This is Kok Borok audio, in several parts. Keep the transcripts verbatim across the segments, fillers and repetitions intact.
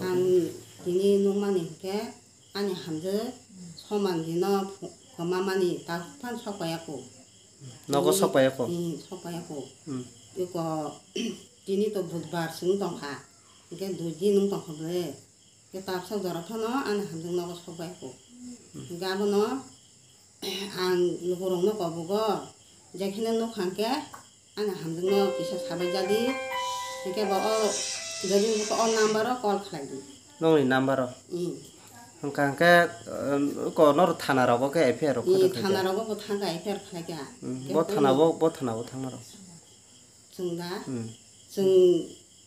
Ang tini nukmani hinkhe ani hamjwk soman dino phu-, kwmamani ta phano sok paiya kho. Nogo sok paiya kho? Hmm, sok paiya kho. Hmm. Eko tini to budbar chwng tongkha. Hinkhe dui din wng tongkha ble. Hinkhe ta bwswk jora phano ani hamjwk nogo sok paiya kho. Hinkhe abono ang lukurokno kobogo, jekheno nukha hinkhe ani hamjwkno kisa sabai jadi, hinkhe bo o, jadi o number o call khlai di. Nongni number o? Hmm. Hwnkha hinkhe, eh, ko noro thana rogo khe F I R rok Hmm, khe thana rogo bo thangkha F I R khlai kha. Hmm, Hinkhe bo thana bo, bo thana bo thangma rok. Chwng da? Hmm. Chwng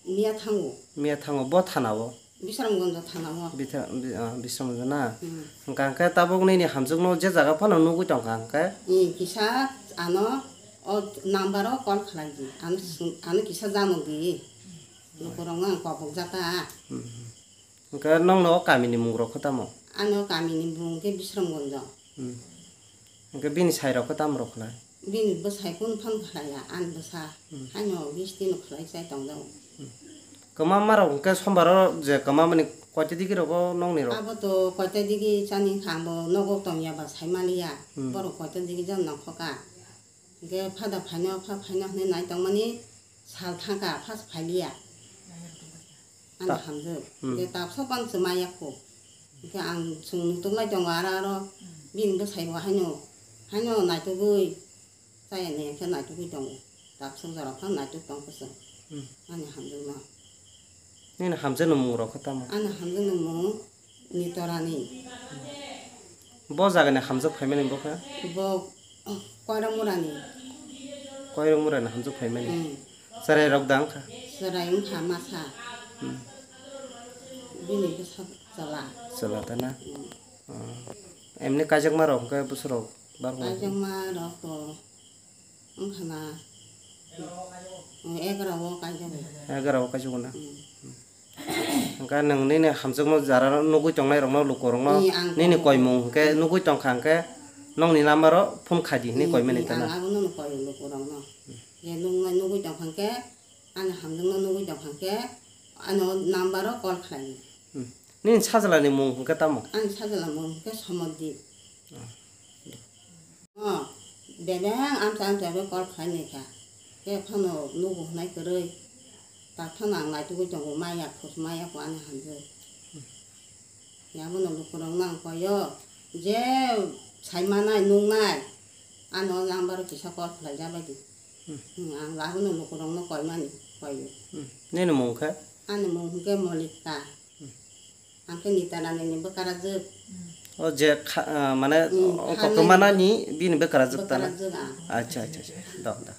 miya thango. Miya thango, bo thana o? Bisramganj thana o. Bitha-, bi-, ah, Bisramganj na? Hmm. Hwnkha hinkhe tabuk nini hamjwkno je jaga phano nugwi tongkha hinkhe? Hmm, kisa ano o number o call khlai di. Ano swng-, ano kisa jano di. Lukurokno ang kobok jata. Hmm. Hwnkhe nongno o kamini mung rok khe tamo? Ano kamini mung khe Bisramganj. Hmm. Hwnkhe bini sai rok khe tamo rok khlai? Bini bwsai kunu phano khlaiya, ani bwsa Hmm. haino bisti no khlai chai tongjago. Hmm. Kwma ma rok hwnkhe sombar o je kwma mani koita digi rogo nongni rok? Abo to koita digi chani kha, bo nogo tongya ba sai maliya. Hmm. Borok koita digi jon nongkhoka. Hwnkhe phada phaino, pha phaino hwnwi nai tongmani sal thangkha, phas phailiya. Ani Ta-, hamjwk. Hmm. Hwnkhe tabsa bang chwmaya kho. Hwnkhe ang chwng nuklai tongo aro aro bini bwsai bo haino, haino naitugwi chaya ni hwnkhe naitugwi tongo. Tabsa jora phano naituk tong khe chwng. Hmm. Ani hamjwkno. Nini hamjakni mung rok khe tamo? Ani hamjakni mung Nitorani. Bo jagani hamjak phaimani bo khe? Bo Koirokmurani. Koirokmurani hamjak phaimani? Hmm. Chwrai rok da wngkha? Chwrai wngkha masa. Hmm. Bini bwsa chwla. Chwla ta na? Hmm. Hmm. Emni kaijakma rok hwnkhe bwswk rok barokni? Kaijakma rok to Wngkha na, mm, egaroh o kaijago. Egaroh o kaijago na? Mm. Hwnkhe nwng nini hamjakma jara nugwi tongnai rokno, luku rokno, Ee, ang nini tongo. Koimung hwnkhe nugwi tongkha hwnkhe nokni number o phone khai di hinwi Ee, koimani ee, ta na? Ang abono koi luku rokno. Je nuknai nugwi tongkha hwnkhe, ani hamjakma nugwi tongkha hwnkhe, ano number o call khlai di. Hmm. Nini sajla ni mung hwnkhe tamo? Ani sajla mung hwnkhe Somodip. Ah. Oh, bebeng amcha amcha bai call khlai nai kha. Khe phano nugo hwnai kwrwi. Ta phano ang naitugwi tongo, maya khus maya kho ani hamjwk. Yabono lukurokno ang koio, je sai manai nuknai, ano number kisa call khlai ja bai di. Hmm. Hmm, ang abono lukurokno koimani koio. Hmm. Nini mung khe? Ani mung hwnkhe Molika. Hmm. Ang khe Nitarani ni bwkara jwk. O je kha-, ah, mane Hmm, o khanai koktwma nani bini bwkara jwk ta na? Bwkara jwk ang. Acha, acha, acha. Do, do.